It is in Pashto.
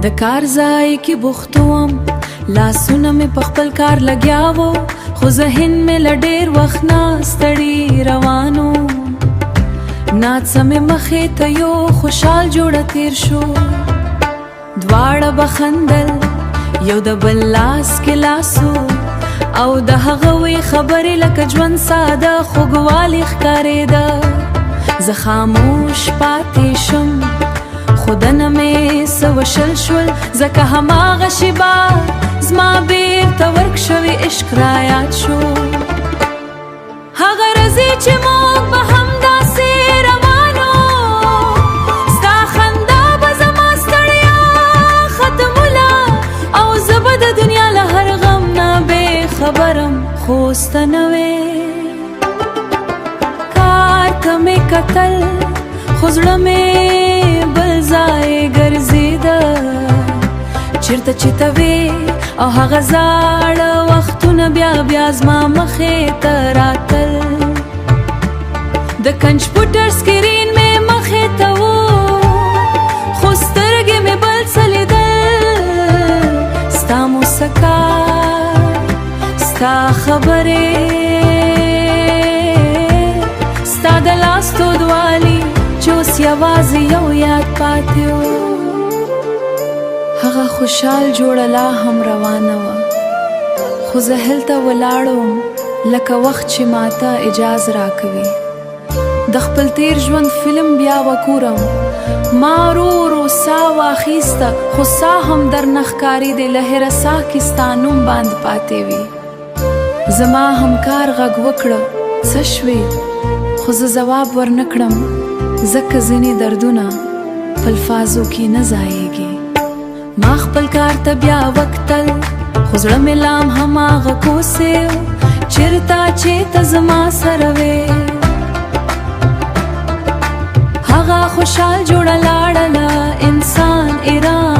د کار ځای کې بوخت وم، لاسونه مې په خپل کار لګیا وو، خو ذهن مې له ډېر وخت نه ستړي روانو. ناڅه مې مخې ته یو خوشحال جوړه تیر شو. دواړه به خندل، یو د بل لاس کې لاسو، او د هغوی خبرې لکه ژوند ساده خوږوالی ښکارېده. زه خاموش پاتې شم، خو دننه مې څه وشل شول، ځکه هماغه شېبه زما بیرته ورک شوی عشق را یاد شو. هغه ورځې چې موږ به همداسې روانو، ستا خندا به زما ستړیا ختموله، او زه به د دنیا له هر غم نه بې خبرم، خو اوس ته نه وې. کار ته مې کتل، خو زړه مې بل ځای ګرځېده، چېرته چې ته وې، او هغه زاړه وختونه بیا بیا زما مخې ته راتل. د کمپیوټر سکرین مې مخې ته و، خو سترګې مې بل څه لیدل. ستا موسکا، ستا خبرې، ستا د لاس تودوالی، چې اوس یوازې یو یاد پاتې و. هغه خوشحال جوړه لا هم روانه وه، خو زه هلته ولاړم لکه وخت چې ماته اجاز راکوي د خپل تیر ژوند فلم بیا وګورم. ما ورو ورو سا واخیسته، خو سا هم درنه ښکارېدې، له هره سا کې ستا نوم باندې پاتې وي. زما همکار غږ وکړه، څه شوې؟ خو زه ځواب ورنکړم، ځکه ځینې دردونه په الفاظو کې نه ځایږي. ما خپل کار ته بیا وکتل، خو زړه مې لا هم هماغه کوڅې و، چېرته چې ته زما سره وې. هغه خوشحال جوړه لاړله، انسان ایران